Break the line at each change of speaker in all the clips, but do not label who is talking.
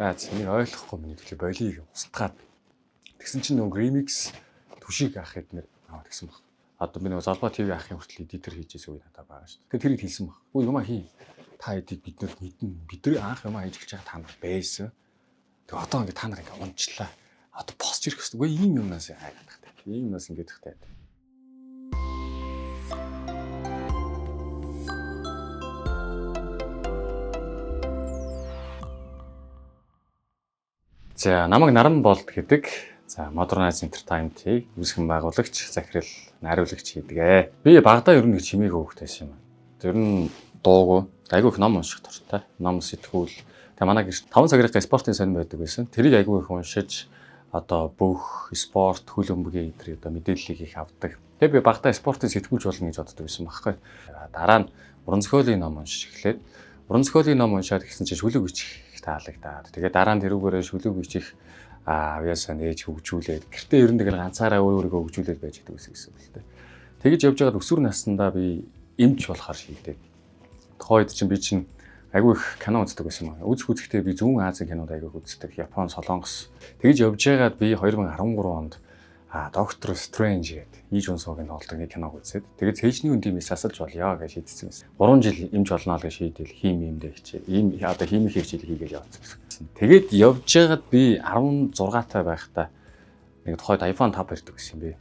За энийг ойлгохгүй миний төлөө болиг устгаад. Тэгсэн чинь нөгөө remix түшиг ах эднэр аваад гисэн баг. Одоо би нөгөө Золбоо ТV ахын хүртэл эдитер хийж байсан үе надад байгаа шүү дээ. Тэгэхээр тэрийг хэлсэн баг. Үгүй юмаа хий. Та эдийг бид нар мэднэ. Бид нар анх юмаа хийж эхэлж байгаа та нар байсан. Тэгээ одоо ингээ та нар ингээ унчлаа. Одоо босч ирэх хэрэгтэй. Үгүй ийм юмнаас айгаад тахтай. Ийм юмнаас ингээд тахтай. За намайг Наран Болд гэдэг. За Modernize Entertainment-ийг үүсгэн байгуулагч, захирал, найруулагч хийдэг. Би багадаа ер нь нэг чимээг хөөхтэй байсан юм. Тэр нь дуугүй. Айгүй их ном унших дуртай. Ном сэтгүүл. Тэгээ манай гэрт 5 цагийн спортын сонин байдаг байсан. Тэрийг айгүй их уншиж одоо бүх спорт, хөл өмгийн эдгээр одоо мэдээллийг их авдаг. Тэгээ би багадаа спортын сэтгүүлч болно гэж боддог байсан байхгүй. Дараа нь уран зохиолын ном уншиж эхлээд уран зохиолын ном уншаад гисэн чинь шүлэг бичих таалагдаад. Тэгээ дараа нь тэрүүгээрээ шүлэг бичих авьяасаа нээж хөгжүүлээд гэртээ ер нь тэгэл ганцаараа өөр өөрийгөө хөгжүүлээд байж гэдэг үсэг гэсэн үг л дээ. Тэгэж явж байгаад өсвөр наснда би эмч болохоор шийдээд. Тухайд чинь би чинь айгүй их кино үздэг байсан юм аа. Үзэх үзэхдээ би зүүн Азийн кинод айгүй их үздэг. Япон, Солонгос. Тэгэж явж байгаад би 2013 онд Doctor Strange гэдэг Ли Жун Согийн тоглодог нэг киног үзээд тэгээд цээжний үндийн мис асалж болёо гэж шийдсэн байсан. 3 жил эмч болно л гэж шийдэл хим юмдээ хичээл. Ийм одоо химийн хичээл хийгээл явцсан гэсэн. Тэгээд явж байгаад би 16 таа байхдаа нэг тухайд iPhone 5 барьдаг гэсэн юм би.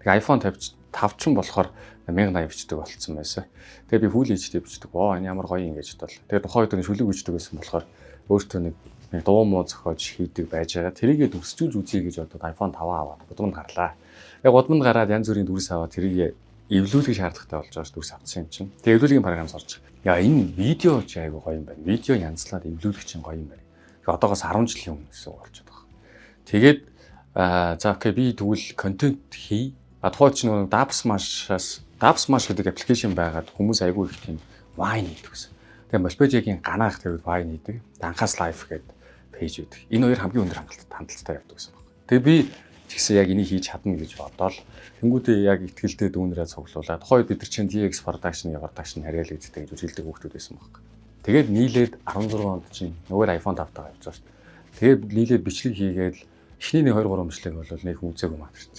Тэгээ iPhone 5 ч болохоор 1080 бичдэг болцсон байсан. Тэгээ би Full HD бичдэг. Оо энэ ямар гоё юм гэж бодвол. Тэгээ тухайн үед шүлэг бичдэг байсан болохоор өөртөө нэг дуу муу зохиож хийдэг байж байгаа. Тэрийгээ дүрсжүүлж үзье гэж бодоод iPhone 5 аваад гудамд гарлаа. Тэгээ гудамд гараад янз бүрийн дүрс аваад тэрийг эвлүүлэх шаардлагатай болж байгаа ш дүрс авсан юм чинь. Тэгээ эвлүүлгийн програм сорж. Яа энэ видео чи айгу гоё юм байна. Видео янзлаад эвлүүлэх чинь гоё юм байна. Тэгээ одоогоос 10 жилийн өмнө гэсэн үг болчиход байгаа. Тэгээд за окей би тэгвэл контент хий. А тухайд чинь нөгөө Dubsmash гэдэг аппликейшн байгаад хүмүүс айгу их тийм wine хийдэг гэсэн. Тэгээ Multipedia-гийн ганаах тэр wine хийдэг. Данхас Life гэдэг пэйж байдаг. Энэ хоёр хамгийн өндөр хангалттай явдаг гэсэн баг. Тэгээ би ч гэсэн яг энийг хийж чадна гэж бодоол. Тэнгүүдээ яг итгэлтэй дүүнрээ цуглуулад тухайд бид нар чинь TX Production-ы production харьяалагддаг гэж хэлдэг хүүхдүүд байсан баг. Тэгээд нийлээд 16 онд чинь нөгөө iPhone 5-тайгаа явж байгаа шүү дээ. Тэгээд нийлээд бичлэг хийгээд эхний нэг 2 3 бичлэг бол нэг хүн үзээгүй матэрч.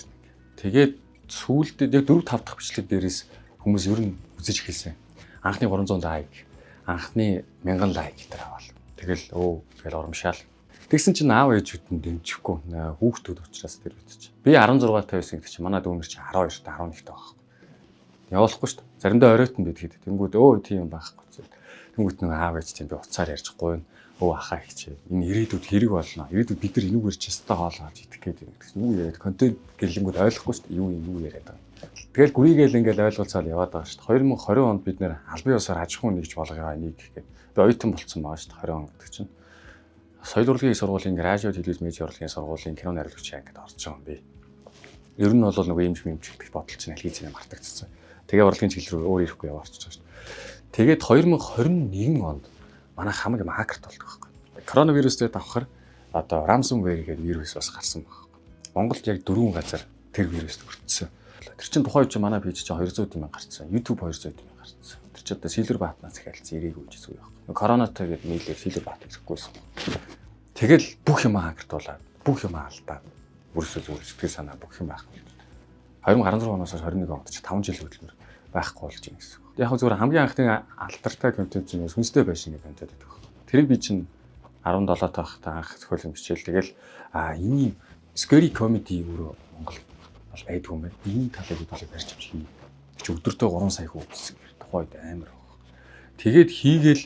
Тэгээд сүүлд яг 4 5 дахь бичлэг дээрээс хүмүүс ер нь үзэж эхэлсэн. Анхны 300 лайк, анхны 1000 лайк гэдэг аваад. Тэгэл өө тэгэл урамшаал. Тэгсэн чинь аав ээжүүд нь дэмжихгүй хүүхдүүд учраас тэр үед чинь. Би 16 таа байсан гэдэг чинь манай дүүнер чинь 12 та 11 та байхгүй. Явуулахгүй шүү дээ. Заримдаа оройтон бид хэд. Тэнгүүд өө тийм байхгүй. Тэнгүүд нэг аав ээж тийм би уцаар ярьж гуйна. Өө ахаа хичээ. Энэ ирээдүйд хэрэг болно. Ирээдүйд бид нар энүүгээр ч өстой хоол авч идэх гээд юм гэсэн. Юу яриад контент гэлэнгүүд ойлгохгүй шүү дээ. Юу юм юу яриад байгаа. Тэгэл гүрийгээл ингээл ойлголцоол яваад байгаа шүү дээ. 2020 онд бид нэр албан ёсоор аж ахуйн нэгж болгоё энийг гэхэд. Би оюутан болцсон байгаа шүү дээ 20 он гэдэг чинь. Соёл урлагийн сургуулийн гражуат телевиз медиа урлагийн сургуулийн кино найруулагч ангид орж байгаа юм би. Ер нь бол нөгөө эмч мэмч гэдэг бодол чинь аль хэзээ мартагдчихсан. Тэгээ урлагийн чиглэл рүү өөр ирэхгүй яваа орчих шүү дээ. Тэгээд 2021 онд манай хамаг юм хакерт болдог байхгүй. Коронавирустэй давхар одоо ransomware гэдэг вирус бас гарсан байхгүй. Монголд яг 4 газар тэр вируст өртсөн. Тэр чинь тухайн үед чинь манай пэйж чинь 200 мянга гарцсан. YouTube 200 мянга гарцсан. Тэр чинь одоо Silver Button-аас эхэлсэн ирээгүй гэж зүйл байхгүй. Коронатой гэдэг нийлээр Silver Button ирэхгүйсэн. Тэгэл бүх юм хакертуулаад, бүх юм алдаад бүрсээ зүгээр сэтгэл санаа бүх юм байхгүй. 2016 оноос 21 онд чи 5 жил хөдөлмөр байхгүй болж байна гэсэн. Яг хөө зүгээр хамгийн анхны алдартай контент чинь сүнстэй байшин гэдэг контент байдаг. Тэрийг би чинь 17 таахтай анх зохиолын бичээл тэгэл энэ scary comedy өөрөө Монгол бол байдгүй юм байна. Энэ талыг би барьж авч хий. Чи өдөртөө 3 сая хүн үзсэн гэр тухайд амар баг. Тэгээд хийгээл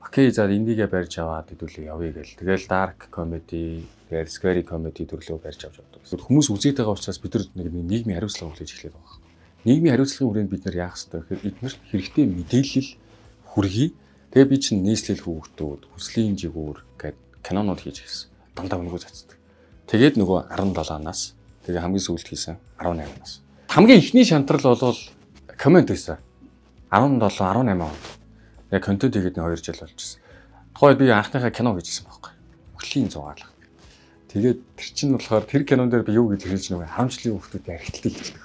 окей за эндийгээ барьж аваад хэдүүлээ явъя гэл. Тэгэл dark comedy, тэгэл scary comedy төрлөө барьж авч явдаг. Хүмүүс үзээд байгаа учраас бид нар нэг нийгмийн хариуцлага хүлээж эхлэх байгаа. Нийгмийн хариуцлагын хүрээнд бид нар яах ёстой гэхээр эднэрт хэрэгтэй мэдээлэл хүргэе. Тэгээ би чинь нийслэл хүүхдүүд, хүслийн жигүүр гэд кинонууд хийж ирсэн. Дандаа өнгөө цацдаг. Тэгээд нөгөө 17 нас, тэгээ хамгийн сүүлд хийсэн 18 нас. Хамгийн ихний шантрал бол комент байсан. 17, 18 онд. Яг контент хийгээд нэг 2 жил болж ирсэн. Тухайд би анхныхаа кино хийжсэн байхгүй. Мөхлийн зугаалга. Тэгээд тэр чинь болохоор тэр кинон дээр би юу гэж хэлж нөгөө 10 жилийн хүүхдүүдийн архитектыг хийдэг.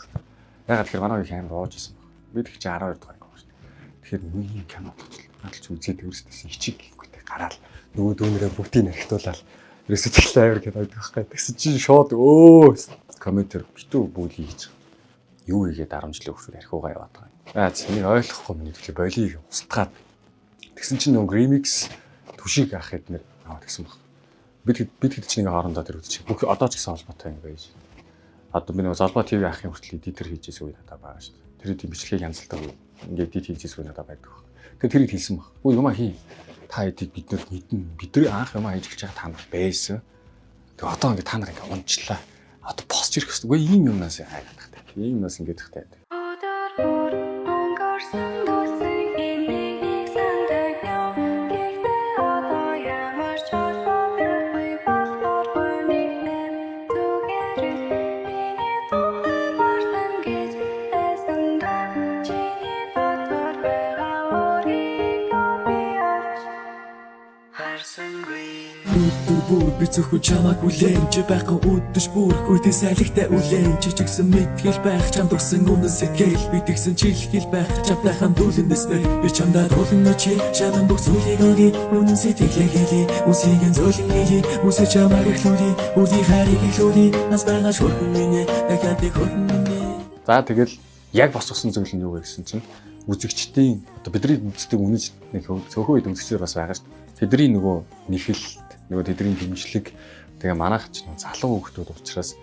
Ягаад тэгэхээр манай их амар ууж исэн баг. Би тэг чи 12 дугаар анги шүү дээ. Тэгэхээр миний кино тоглож надад ч үзээд өөрсдөөс хичиг гингүүтэй гараал Нөгөө дүүнэрээ бүгдийг нэрхтүүлэл ерөөсөө тэглээ авир гэдэг байдаг байхгүй. Тэгсэн чинь шууд өө комментэр битүү бүлий хийж байгаа. Юу хийгээд 10 жилийн хүүхдүүд архиугаа яваад байгаа юм. Аа цэнийг ойлгохгүй миний төлөө болиг устгаад. Тэгсэн чинь нөгөө remix түшиг ах эднэр аа тэгсэн баг. Бид хэд чинь ингээ хоорондоо тэр үзчих. Бүх одоо ч гэсэн холбоотой юм байж. Одоо би нөгөө Золбоо ТV ахын хүртэл эдитер хийжсэн үе надад байгаа шүү дээ. Тэр тийм бичлэгийг янзалдаг үе. Ингээ эдит хийжсэн үе надад байдаг. Тэр тэрийг хэлсэн баг. Үгүй юмаа хий. Та эдийг бид нар мэднэ. Бидний анх юмаа хийж эхэлж байгаа та нар байсан. Тэгээ одоо ингээ та нар ингээ унчлаа. Одоо босч ирэх хэрэгтэй. Үгүй ийм юмнаас айгаад тахтай. Ийм юмнаас ингээ тахтай.
Өдөр бүр өнгөрсөн дүүлсэн энийг нэг сандаг юм. Гэхдээ одоо ямар ч холбоо байхгүй болохоор нэгнэ. Зүгээр л миний тухай мартан гэж байсан да. Чиний дотор байгаа өөрийгөө би олж харсангүй.
Өдөр бүр би зөвхөн чамайг хүлээн. Чи байхгүй өдөж бүр хүйтэн салхитай үлээн. Чи ч гэсэн мэтгэл байх чамд өгсөн үнэн сэтгэл. Би тэгсэн чийлхэл байх чамтай хамт үлэндэснэ. Би чамдаа тулан очие шаман бүх зүйлийг өгье. Үнэн сэтгэлээ хэлье үсийг нь зөөлөн нийлье. Үсээ чамайг эхлүүлье үрийн хайрыг эхлүүлье. Нас байгаа шүрхэн минь ээ дахиад нэг хөрхэн минь ээ.
За тэгэл яг босгосон зүйл нь юу вэ гэсэн чинь үзэгчдийн одоо бидний үздэг үнэж нэг цөөхөн үед үзэгчдэр бас байгаа шүү дээ. Тэдний нөгөө нэхэлт, нөгөө тэдний дэмжлэг тэгээ манайх ч нөгөө залуу хүүхдүүд учраас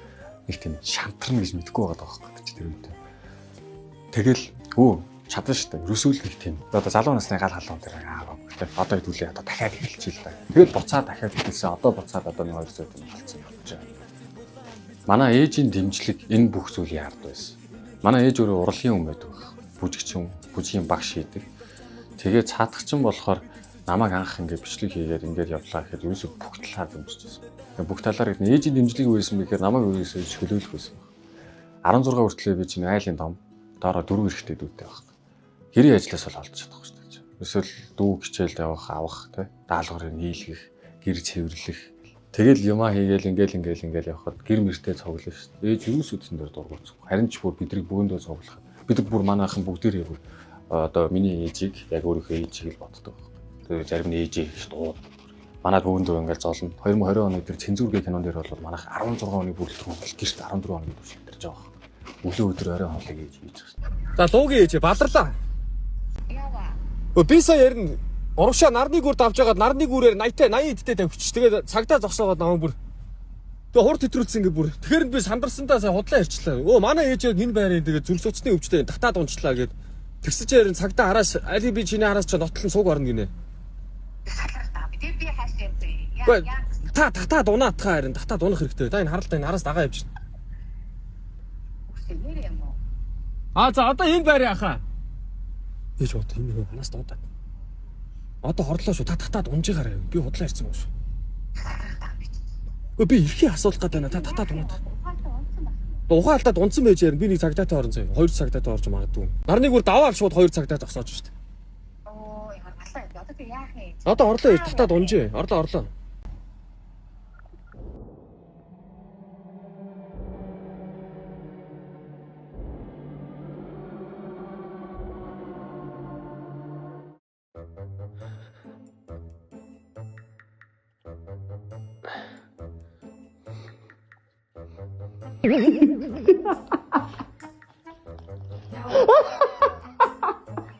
нэг тийм шантарна гэж мэдэхгүй байгаа байхгүй чи тэр үед. Тэгэл өө чадна шүү дээ. Ерөөсөө л нэг тийм. Одоо залуу насны гал халуун тэр аа гэдэг. Одоо хэдүүлээ одоо дахиад эхэлчихье л да. Тэгэл буцаад дахиад эхэлсэн. Одоо буцаад одоо нэг хоёр зүйл юм болцсон явж байгаа. Манай ээжийн дэмжлэг энэ бүх зүйлийн ард байсан. Манай ээж өөрөө урлагийн хүн байдаг. Бүжигчин, бүжгийн багш хийдэг. Тэгээ цаадахчин болохоор намайг анх ингээд бичлэг хийгээд ингээд явлаа гэхэд ерөөсөө бүх талаар дэмжиж байсан. Тэгээ бүх талаар гэдэг нь ээжийн дэмжлэг юу байсан бэ гэхээр намайг ерөөсөө чөлөөлөх байсан. 16 хүртлээр би чинь айлын том доороо дөрөв эрэхтэй дүүтэй байх. Гэрийн ажлаас бол олж чадахгүй шүү дээ. Эсвэл дүү хичээлд явах, авах, тэ даалгаврыг нийлгэх, гэр цэвэрлэх. Тэгэл юмаа хийгээл ингээл ингээл ингээл явхад гэр мөртөө цуглаа шүү дээ. Ээж юусоо тэн дээр дургуутсахгүй. Харин ч бүр бидрийг бөөндөө цуглах. Бид бүр манайхан бүгдээрээ бүр одоо миний ээжийг яг өөрийнхөө ээжийг л боддог. Тэгээ зарим нь ээжийг гэж дууд. Манай бөөндөө ингээл золно. 2020 оны тэр цензүр гэх кинон дээр бол манайх 16 оны бүрэлдэхүүн бол гэрт 14 оны бүрэлдэхүүн тарж байгаа. Өглөө өдөр орой хоолыг ээж хийж байгаа шүү дээ.
За луугийн ээж баларлаа. Ява. Би сая ярина. Урагшаа нарны гүр давж байгаад нарны гүрээр 80-тай 80 эдтэй тавьчих. Тэгээд цагдаа зогсоогоод намайг бүр. Тэгээ хурд хэтрүүлсэн ингээ бүр. Тэгэхээр би сандарсандаа сая худлаа ярьчлаа. Өө манай ээж яг энэ байрын тэгээд зүрх судасны өвчтэй татаад унчлаа гэд. Тэгсэн чи ярин цагдаа араас али би чиний араас чи нотлон сууг орно гинэ.
Би хаашаа явж
Үгүй та татаад унаатхаа харин татаад унах хэрэгтэй. Та энэ харалта энэ араас дагаа явж.
Нэр юм уу?
А за одоо энэ байрын ахаа. Ээж одоо энэ нэг ханаас дуудаад. Одоо хорлоо шүү. Та татаад унжигаарай. Би худлаа ярьсан юм шүү. Үгүй би эрхийн асуулах гээд байна. Та татаад унаад. Ухаан алдаад унтсан байж ярина. Би нэг цагдаатай орон заяа. 2 цагдаатай орж магадгүй. Нарны гүр даваал шууд 2 цагдаа зогсоож штэ.
Оо ямар балаа. Одоо би яах юм?
Одоо орлоо ээж татаад унжээ. Орлоо орлоо.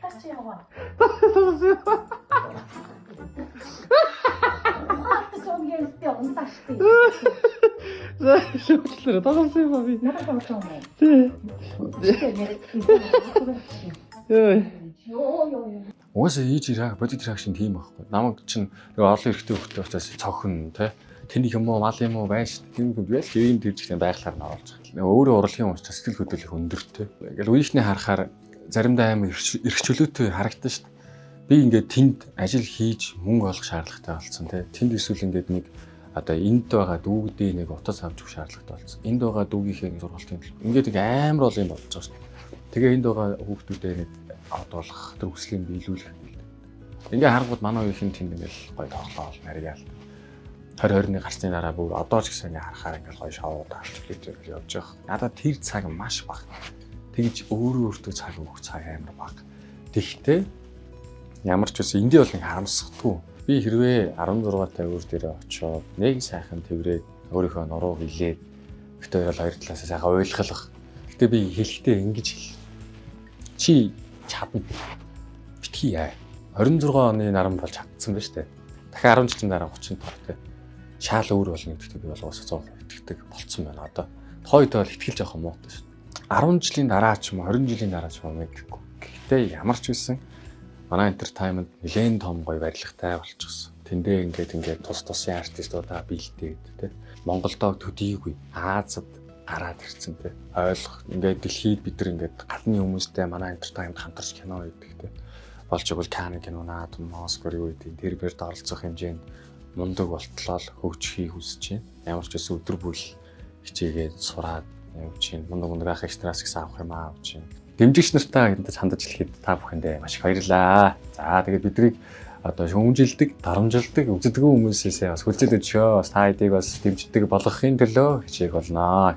Татаж яваа. Ухаалтай юм ястэй унтаа штэ.
Шүүмжлэрэ дагавсан юм би.
Надад болж байгаа юм.
Тий.
Йоо ёо ёо.
Угаасаа ээж ирэх бодит реакшн тийм байхгүй. Намайг чинь нөгөө олон эрэгтэй хүүхдтэй учраас цохин тий. Тэнийг юм уу мал юм уу байна шүү. Тийм юм би л ийм дэржигтэй байглаар нь оруулж байгаа. Нөгөө өөрөө урлагийн учраас сэтгэл хөдлөл их өндөртэй. Ингээл үеийнхний харахаар заримдаа амар эрх чөлөөтэй харагдана шүү. Би ингээд тэнд ажил хийж мөнгө олох шаардлагатай болсон тий. Тэнд эсвэл ингээд нэг одоо энд байгаа дүүгдээ нэг утас авч өгөх шаардлагатай болсон. Энд байгаа дүүгийнхээ нэг сургалтын төлөв. Ингээд нэг амар олон юм болж байгаа шүү. Тэгээ энд байгаа хүүхдүүдээ нэг одуулах, тэр хүслийг биелүүлэх гэдэг. Ингээ харангууд манай үеийнхэн тэнд ингээл гоё тоглоол, нарияал. 20 21 гарсны дараа бүр одоо ч гэсэн ингээ харахаар ингээл гоё шоуд авч хэлээд явж байгаа. Надад тэр цаг маш бага. Тэгж өөрөө өөртөө цаг өгөх цаг амар бага. Тэгтээ ямар ч үсэн эндий бол нэг харамсахгүй. Би хэрвээ 16 та өөр дээрээ очиод нэг сайхан тэрврээд өөрийнхөө нурууг илээд бид хоёр бол хоёр талаасаа сайхан уйлгалах. Гэтэ би хэлэхдээ ингэж хэл. Чи чадна. Битгий яа. 26 оны наран болж чадсан байна штэ. Дахиад 10 жилийн дараа 30 тоо те. Шаал өөр болно гэдэгт би бол уусаа 100% итгэдэг болцсон байна одоо. Тухайн үед бол итгэл жоохон муутай шүү. 10 жилийн дараа ч юм уу 20 жилийн дараа ч юм уу мэдэхгүй. Гэхдээ ямар ч байсан манай entertainment нэлээд том гоё барилгатай болчихсон. Тэндээ ингээд ингээд тус тусын артистуудаа бэлдээд те. Монголдоо төдийгүй Азад гараад ирсэн те. Ойлгох ингээд дэлхийд бид нар ингээд гадны хүмүүстэй манай entertainment хамтарч кино хийдэг те. Болж игэл Кан кино наадам, Оскар юу гэдэг тэр бэрд оролцох хэмжээнд мундаг болтлоо л хөгжихийг хүсэж байна. Ямар ч байсан өдөр бүр л хичээгээд сураад явж байна. Мундаг мундаг ах экстраас гэсэн авах юм аа авч байна. Дэмжигч нартаа энд хандаж хэлэхэд та бүхэндээ маш их баярлалаа. За, тэгээд биднийг одоо шүүмжилдэг, дарамжилдаг, үздэг хүмүүсээсээ бас хүлцээд өчөө. Бас та хэдийг бас дэмждэг болгохын төлөө хичээх болно.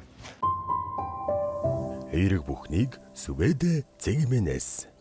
Эерэг бүхнийг Сүбэдэ Цэгмэнэс.